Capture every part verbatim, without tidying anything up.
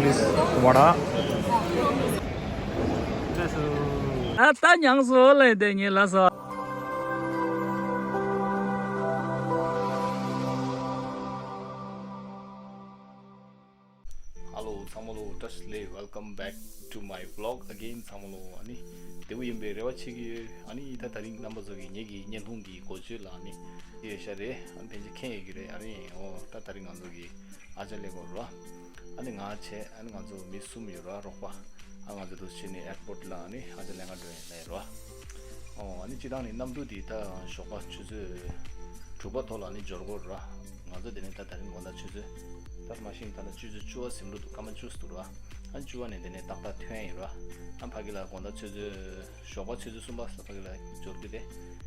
ཨ་ད་མྱངས་སོ་ལེ་དེ་ངས་ལ་ས། Hello ཚང་མ་ལོ། བཀྲ་ཤིས་བདེ་ལེགས། Welcome back to my vlog again. ཚང་མ་ལོ། ཨ་ནི་བདེ་པོ་ཡིན་པའི་རེ་བ་བྱེད་ཀྱི་ཡོད། ཨ་ནི་ད་དེ་རིང་རྣམ་པ་ཚོ་གི་ངེད་ཀྱི་བརྙན་ཐུང་གི་འགོ་བརྗོད་ལ་ཨ་ནི་ཡོད་ཤ་རེད། ཨ་ནི་ཕན་ཆད་མཁྱེན་ཡོད་ཀྱི་རེད། ཨ་ནི་འོ་ད་དེ་རིང་ང་ཚོ་གི་ཨ་ཅག་ལེ་གོ་རོ། ཨ་ནི་ང་བྱས། ཨ་ནི་ང་ཚོ་མི་གསུམ་ཡོད་ར། རོགས་པ། ཨ་ང་ཚོ་དུ་ཕྱིན་ནས་ཨེར་པོར་ཊི་ལ་ཨ་ནི་ཨ་ཅག་ལེ་ང་འགྲོ་ཡིན་ལེ་རོ། ཨོ་ཨ་ནི་སྤྱི་བཏང་ནི་གནམ་གྲུ་འདི་ད་ཞོགས་པ་ཆུ་ཚོད་དྲུག་པ་ཐོག་ལ་ཨ་ནི་འབྱོར་གོ་ར། ང་ཚོ་དེ་ནས་ད་དེ་རིང་དགོང་དག་ཆུ་ཚོད་ད་མ་ཤེས། ད་ལྟ་ཆུ་ཚོད་བཅུ་པ་ཟིན་འགྲོ་འདུག་སྐར་མ་བཅུ་ཙམ་འདུག་ར། ཨ་བཅུ་པ་ནས་དེ་ནས་ཏག་ཏག་ཐོན་ཡིན་ར། ཨ་ཕ་གི་ལ་དགོང་དག་ཆུ་ཚོད་ཞོགས་པ་ཆུ་ཚོད་གསུམ་པ་ས་ཕ་གི་ལ་འབྱོར་རྒྱུ་དེ།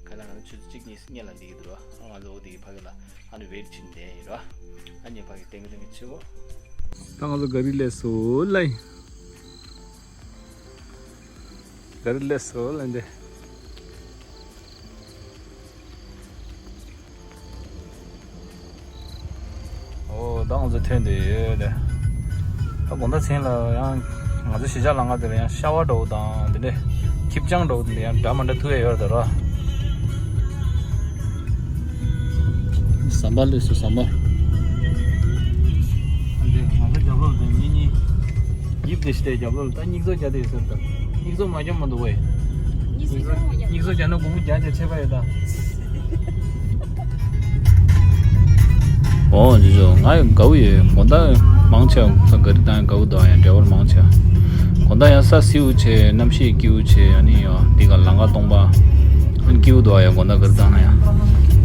ཁ་ན་ང་ནི་ཆུ་ཚོད་གཅིག་གཉིས་སྔོན་ལ་སླེབས་ཀྱི་འདུག་ར། ཨ་ང་ཚོ་འོ་དེ་གི་ཕ་གི་ལ་ཨ་ནི་ཝེཊ་བྱེད་བསྡད་ཡིན་ར། ཨ་ནི་ཕ་གི་ཏེང་གི་ཏེང་གི་ཆེ་བོ། ད་ང་ཚོ་ག་རི་སླེབས་སོང་ལེ། ག་རི་སླེབས་སོང་ལེ་འདི། ཨོ་ད་ང་ཚོ་ཐོན་བསྡད་ཡོད་ལེ། ད་དགོང་དག་མཚན་ལ་ཡང་ང་ཚོ་གཞིས་ཆགས་ལམ་ཁ་དེར་ཡང་ཤ་བ་འདྲ་བོ་དང་དེ་འདྲས་ཁྱི་སྤྱང་འདྲ་བོ་དེ་འདྲས་ཡང་འདྲ་མ་འདྲ་ཐུག་ཡ་ཡོད་རེད་ད་ར། ཟམ་པ་སླེབས་སོང་ཟམ་པ། ཨ་འདི་ང་ཚོ་རྒྱབ་ལོགས་དེ་གཉིས་གཉིས། ཡིབ་དེ་ཤི་དེ་རྒྱབ་ལོགས་ལ་ད་སྙིགས་ཚོ་རྒྱག་དེ་ཡོད་ཟེར་ད། སྙིགས་ཚོ་མ་རྒྱབ་མ་འདུག་བས། སྙིགས་ཚོ་རྒྱག་ན་སྙིགས་ཚོ་རྒྱག་ན་སྒོར་མོ་བརྒྱ་བརྒྱ་ཆད་པ་ཡོད་ད། ཨོ་ཇོ་ཇོ། ང་ཡང་དགའ་བོ་ཡོད། དགོང་དག་མང་ཆེ་བ་ག་རི་བཏང་ཡང་དགའ་བོ་འདུག་ཡང་ཌ་རའི་ཝར་མང་ཆེ་བ། དགོང་དག་ཡང་ས་བསིལ་བོ་བྱས། གནམ་གཤིས་སྐྱིད་པོ་བྱས། ཨ་ནི་ཡང་འདི་ག་ལམ་ཁ་སྟོང་པ། ཨ་ནི་སྐྱིད་པོ་འདུག་ཡང་དགོང་དག་ག་རི་བཏང་ན་ཡང་།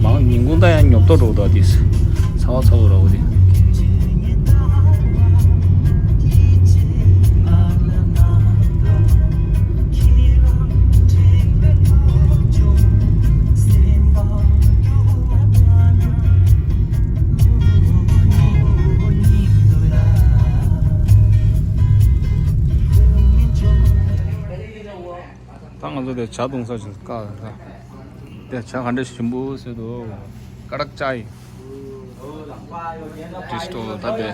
མང་ཉིན་གུང་ད་ཡང་ཉོབ་ཏོ་འགྲོ་འདུག་དེ་ཚ་བ་ཚ་བོ་ར་བོ་དེ། ད་ང་ཚོ་དེ་ཇ་བཏུང་ས་ཞིག་བཀག་ད། དེ་ཇ་ག་འདྲ་ཞིམ་པོ་ཟེར་འདུག་ཀ་ཌག་ཅའི། ཏི་སི་ཊོལ་ད་དེ།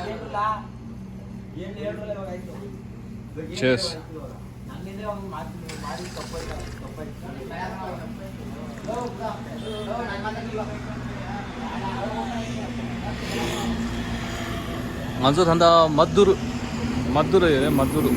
ཅེས། ང་ཚོ་ད་ལྟ་མ་དུར། མ་དུར་ཡོད་རེད། མ་དུར།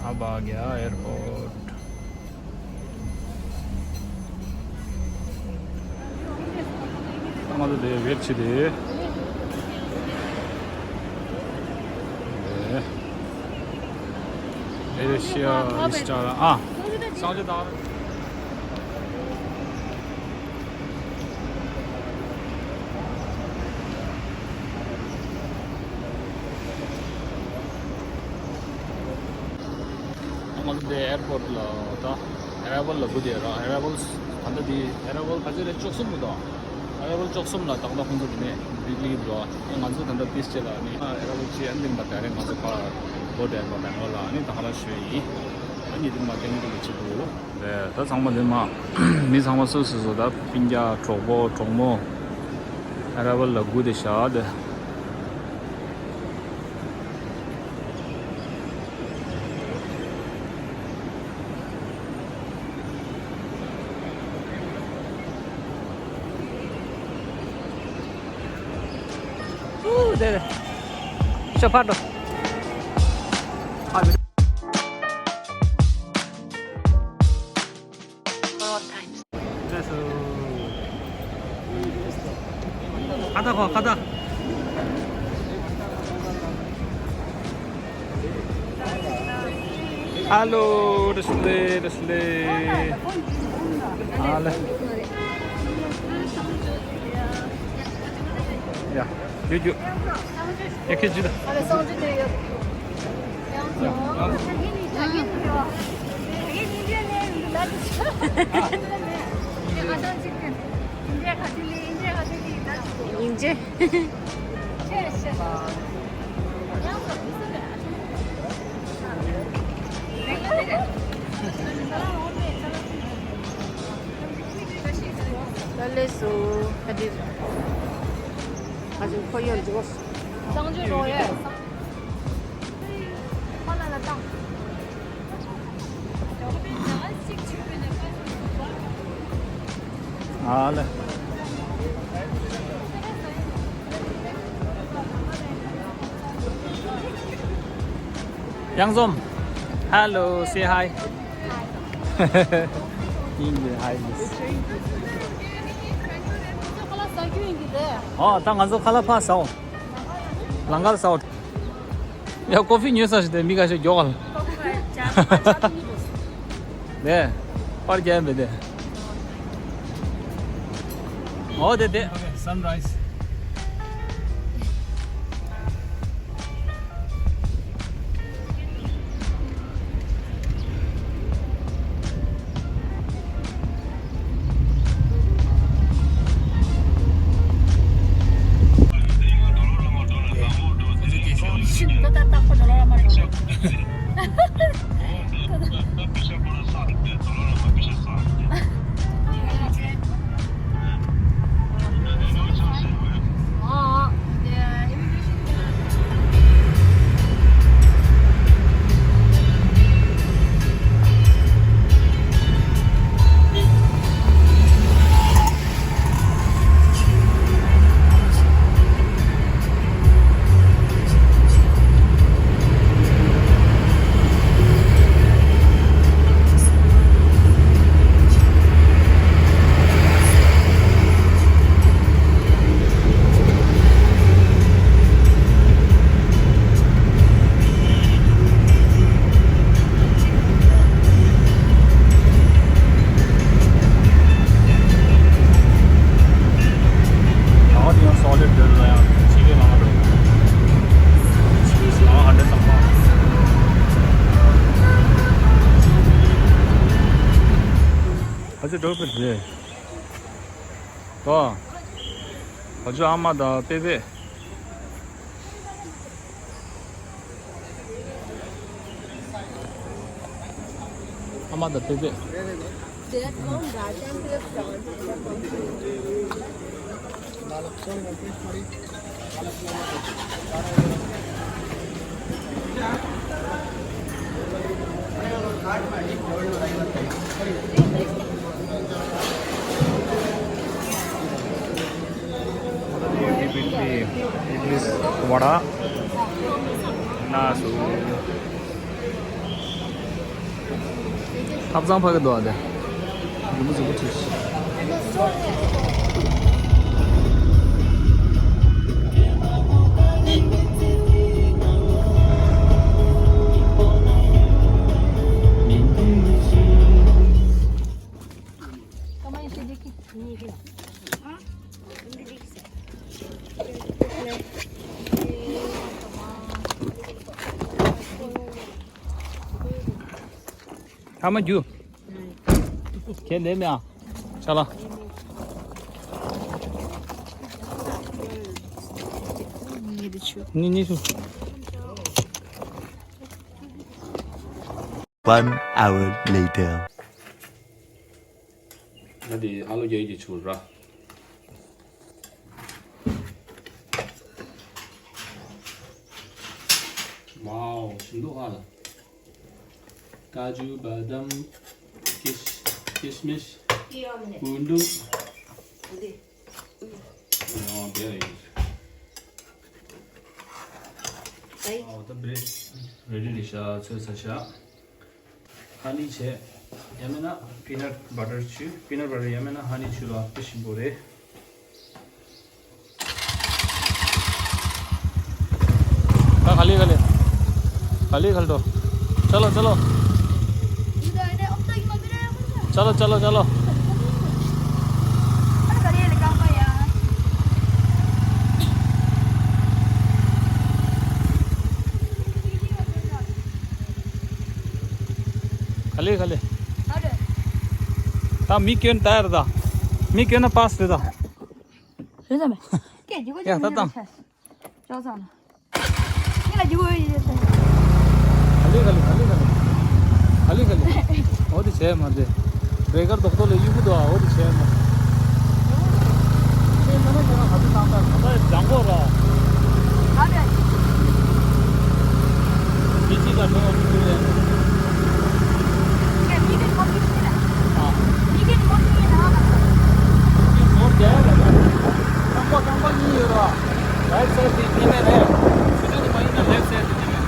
अब आ गया एयरपोर्ट। ང་ཚོ་དེ་ཝེཊ་བྱེད་དེ། ཨེ་རེ་ཤི་ཡ་ཨི་སི་ཊར། ཨ། སངས་རྒྱས་དང་། ང་ཚོ་འདི་ཨེར་པོར་ལ་ད་ཨེ་རའི་ཝལ་ལ་སྒུག་བསྡད་ར། ཨེ་རའི་ཝལ་ད་ལྟ་འདི་ཨེ་རའི་ཝལ་ག་ཚོད་རེད། བཅུ་གསུམ་རེད་ད། ཨེ་རའི་ཝལ་བཅུ་གསུམ་ལ་ཏག་ཏག་ཁོང་ཚོ་འདི་ནས་བིག་ལི་འགྲོ། ཨ་ང་ཚོ་ད་ལྟ་ཏིས་ཅེ་ལ་ནི་ཨེ་རའི་ཝལ་ཅི་ཨན་དིང་ད་ད་རེད། ང་ཚོ་ཕར་སྒུག་བསྡད་པ་ད་ང་ལ་ནི་ད་ཧ་ལ་ཞོས་ཡིན། ཨ་ནི་འདི་མ་ཏན་ཏན་གྱི་ཆེད་དུ། ད་ཚང་མ་འདི་མ་མི་ཚང་མ་སུ་སུ་སུ་ད་སྤུན་ཀྱག་གྲོགས་པོ་གྲོགས་མོ་ཨེ་རའི་ཝལ་ལ་སྒུག་བསྡད་ཤག་དེ། ཨུ་དེ་རེད། ཤ་ཕར་འགྲོ། ཨ་མི། ཁ་བཏགས་ཁོ་ཁ་བཏགས། ཧ་ལོ། བཀྲ་ཤིས་བདེ་ལེགས། བཀྲ་ཤིས་བདེ་ལེགས། ཨ་ལེ། ཡ། རྒྱུ་རྒྱུ། ཡ་ཁེ་རྒྱུ་ད། ཡ། སྙིང་རྗེ། ད་ལས་སུ་ཁ་དྲིར་ཁ་ཅིག་ཁོ་ཡོད་འགྲོ། གཙང་ཆུ་རོ་ཡོད། ཁོ་ལ་ལ་བཏང་། ཨ་ལེ། གཡང་འཛོམས། Hello, say hi. Hi. Hi, miss. ཨོ། ད་ང་ཚོ་ཁ་ལག་ཕར་ཟ་འོ། ལང་ཀར་ཟ་འོ། ཡ། ཀོ་ཕི་ཉོས་ས་ཞིག་དེ་མི་ཁ་ཤས་མགྱོགས་ག་ལ། ནས་པར་རྒྱག་ཡིན་པས་དེ། ཨོ་དེ་དེ། Okay, sunrise. ཡང་དེ་ཡང་སོག་ལེ་འདྲ་ལ་ཡང་ཕྱི་ལེ་ལང་འགྲོ། ཡང་ཧ་འདྲ་དང་པ། ཨ་ཅེ་འགྲོ་ཕེབས་རེད། ཨོ། ཨ་ཅེ་ཨ་མ་དང་པེ་པེ། ཨ་མ་དང་པེ་པེ། ཨིཌ་ལི་བ་ཌ། ན་སུ། ཐབ་ཚང་ཕ་གི་འདུག་ཨ་དེ། རི་མོ་རྫིག་པོ་བྲིས། ཐ་མ་རྒྱུ། ཁྱེད་འདེམས་ཡ། ཆ་ལ། ཉི་ཉི་ཤུ། One hour later. ང་དེ་ཨ་ལོ་རྒྱག་གི་ཆུ་ར། ཝའོ། ཞིམ་འདུག་ཨ་ལ། ཀ་ཇུ། བ་དམ། ཀིཤ། ཀིཤ་མིཤ། ཨུ་འབྲུག། ཨོ་དེ་རེད། ཨོ་ད་བྷི་རེཌ་རེ་ཌི་རེད་ཤག་ཚོས་ཚར་ཤག་ཧ་ནི་བྱས། ཡང་མིན་ན་པི་ནཊ་བྷ་ཊར་བྱུགས། པི་ནཊ་བྷ་ཊར་ཡང་མིན་ན་ཧ་ནི་བྱུགས་ལ་དཔེ་ཞིམ་པོ་རེད། ད་ག་ལེ་ག་ལེ། ག་ལེ་ག་ལེ་འགྲོ། चलो चलो। चलो चलो चलो। ག་ལེ་ག་ལེ། ད་མི་སྐྱོན་ད་རེད་ད། མི་སྐྱོན་ན་པཱས་རེད་ད། རེད་ད་མེད། སྐད་ཅིག་གོ་ཡ་ད་ད། ཅོག་ཙམ་ལ། ངས་ལ་ཅིག་གོ་ཡོད་ཡོད་ད། ག་ལེ་ག་ལེ་ག་ལེ་ག་ལེ། ག་ལེ་ག་ལེ། འོ་དེ་བྱས་མ་དེ། བེ་གར་རྡོག་རྡོག་ལ་གཡུག་གུ་འདུག་ཨ། འོ་དེ་བྱས་མ། ཁྱེད་ལ་ན་ཁྱེད་རང་ག་ཚོད་བཏང་ད་ག་ཚོད་ལྗང་གོ་ར། ག་ཚོད། ཁྱེད་ཅི་ལ་འགྲོ་བ་ཅིག་ཡོད་ལས། ངས་མི་གི་ཁོ་གི་ཁྱེད་ལ། ཨ། མི་གི་ཁོ་གི་ཡིན་ན་ང་ཚོ། མི་གི་ཁོ་རྒྱ་ཡ་ལ་ཡ། རྐང་པ་རྐང་པ་གཉིས་ཡོད་ར། རའིཊ་སའིཌ་དེ་སྐྱེ་མེད་རེད། ཆུ་ཚོད་དེ་མ་ཡིན་ན་ལེཕ་སའིཌ་དེ་སྐྱེ་མེད།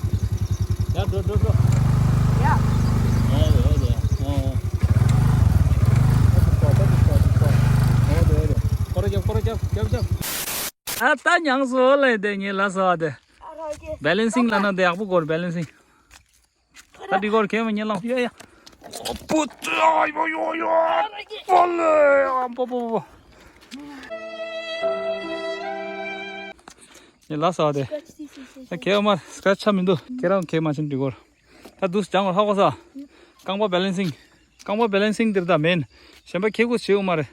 ཡ། འགྲོ་འགྲོ་འགྲོ། ཡ། ཨོ་ཡ་ཨོ་ཡ་ཨོ། ཨོ་ཡ་ཨོ་ཡ། སྐོར་རྒྱབ་སྐོར་རྒྱབ་རྒྱབ་རྒྱབ། ཨ་ད་མྱངས་སོ་ལེ་དེ་ངས་ལ་སོ་ཨ་དེ། བེ་ལན་སིང་ལ་ན་དེ་ཡག་པོ་སྐོར་བེ་ལན་སིང་། ད་འདི་སྐོར་ཁྱེད་མ་ཉན་ལང་ཡ་ཡ། ཨོ་པོ་ཏྲ་ཡོ་ཡོ་ཡོ། པོ་ལེ་ཨ་པོ་པོ་པོ། ངས་ལ་སོ་ཨ་དེ། ད་ཁྱེད་མ་སྐྲ་ཆ་མི་འདུག་ཁྱེད་རང་ཁྱེད་མ་ཕྱིན་འདི་སྐོར། ད་དུས་སྦྱང་བར་ཧ་གོ་ས། རྐང་པ་བེ་ལན་སིང་། རྐང་པ་བེ་ལན་སིང་འདིར་ད་མེན། གཞན་པ་ཁྱེད་ཀུ་བྱེད་འོ་མ་རེད།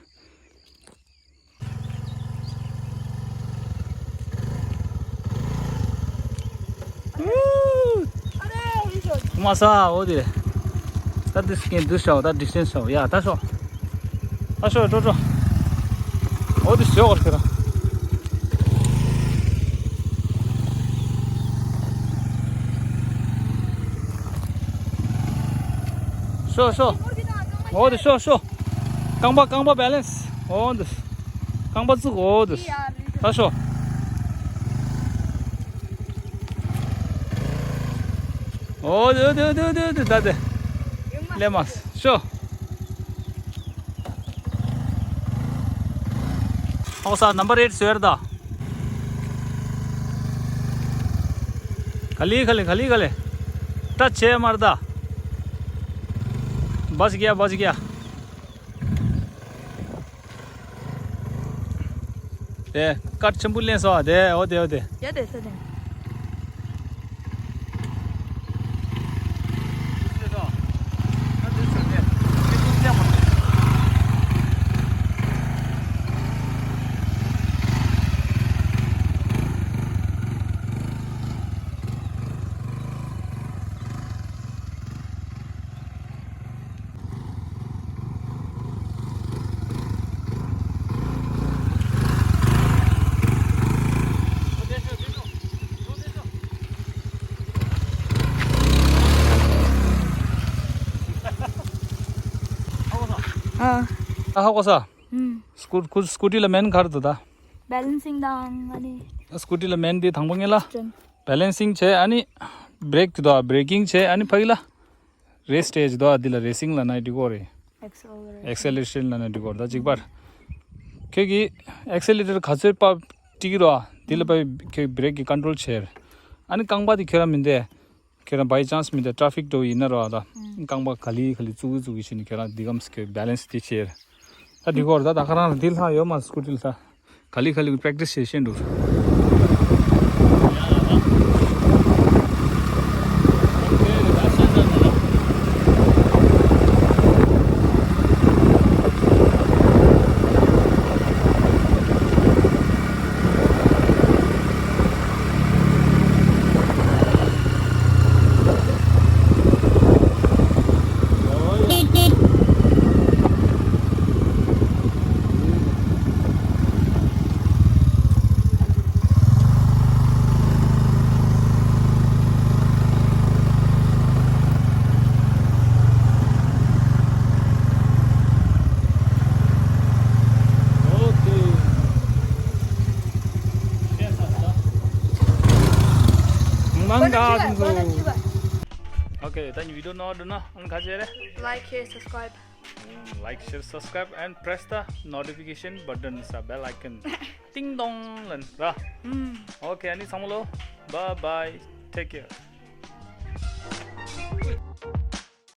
མ་ས་འོ་དེ། ད་འདི་སྐྱེན་འདི་ཤོག་ད་འདི་སྐྱེན་ཤོག་ཡ་ད་ཤོག་ད་ཤོག་འགྲོ་འགྲོ། འོ་དེ་ཤོག་ཁྱེད་རང་། ཤོག་ཤོག་འོ་དེ་ཤོག་ཤོག་རྐང་པ་རྐང་པ་བེ་ལན་སི། འོ་འདི། རྐང་པ་བཙུགས། འོ་འདི། ད་ཤོག་འོ་འདི་འདི་འདི་འདི་འདི་ད་དེ། ལེ་མ་ཤོག་ཨོ་ས་ནམ་བར་ཨེཊ་ཟེར་ད། ག་ལི་ག་ལི་ག་ལི་ག་ལི། ཏ་ཆེ་མར་ད། बच गया बच गया། དེ་ཀར་ཆེན་པོ་ལེན་སོ་དེ་འོ་དེ་འོ་དེ། ཡ་དེ་ས་དེ། ཨ། ཨ་ཧ་གོ་ས། ཨུམ། སྐུ་སྐུ་སྐུ་ཊི་ལ་མེན་ག་རེ་འདུག་ད། བེ་ལན་སིང་དང་ཨ་ནི། སྐུ་ཊི་ལ་མེན་དེ་དང་པོ་ངེས་ལ། ཅན། བེ་ལན་སིང་བྱས་ཨ་ནི། བྷི་རེག་དེ་དོ་བྷི་རེ་ཀིང་བྱས་ཨ་ནི་ཕ་གི་ལ། རེ་སི་ཊེ་ཇི་དོ་འདི་ལ་རེ་སིང་ལ་ན་འགྲིག་གོ་རེད། ཨེག་སེ་ལེ་རེ་ཤན། ཨེག་སེ་ལེ་རེ་ཤན་ལ་ན་འགྲིག་གོ་རེད་ད་གཅིག་པར། ཁྱོད་ཀྱིས་ཨེག་སེ་ལེ་ཊར་ག་ཚོད་པ་སྤྲད་ཀྱི་རོ། འདི་ལ་པ་ཁྱོད་བྷི་རེག་གི་ཀོན་ཊོལ་བྱེད། ཨ་ནི་རྐང་པ་དེ་ཁྱོད་རང་མི་འདེ། ཁྱོད་རང་བའི་ཅན་སི་མི་འདེ་ཊ་རེ་ཕིག་འགྲོ་ཡིན་ན་རོ་ད། རྐང་པ་ག་ལི་ག་ལི་བཙུགས་བཙུགས་ཀྱི་ཕྱིན་ནས་ཁྱོད་རང་འདི་གམ་ཁྱོད་བེ་ལན་སི་དེ་བྱེད། ད་འགྲིག་གོ་རེད་ད། ད་ཁ་རང་རང་འདི་ལྷག་ཡོད་མ་སྐུ་ཊི་ལ་ད། ག་ལི་ག་ལི་པེ་རེག་ཊི་སི་བྱེད་ཤེས་འདུག་མང་ག་ཐུང་སོ། ཨོ་ཁེ། ད་ནི་བི་ཌི་ཡོ་ནོར་འདུག་ན་ཨང་ཁ་ཆེ་རེ། Like, share, subscribe. Like, share, subscribe and press the notification button, the bell icon. Ding dong lan ra. Okay, ani samlo. Bye bye. Take care.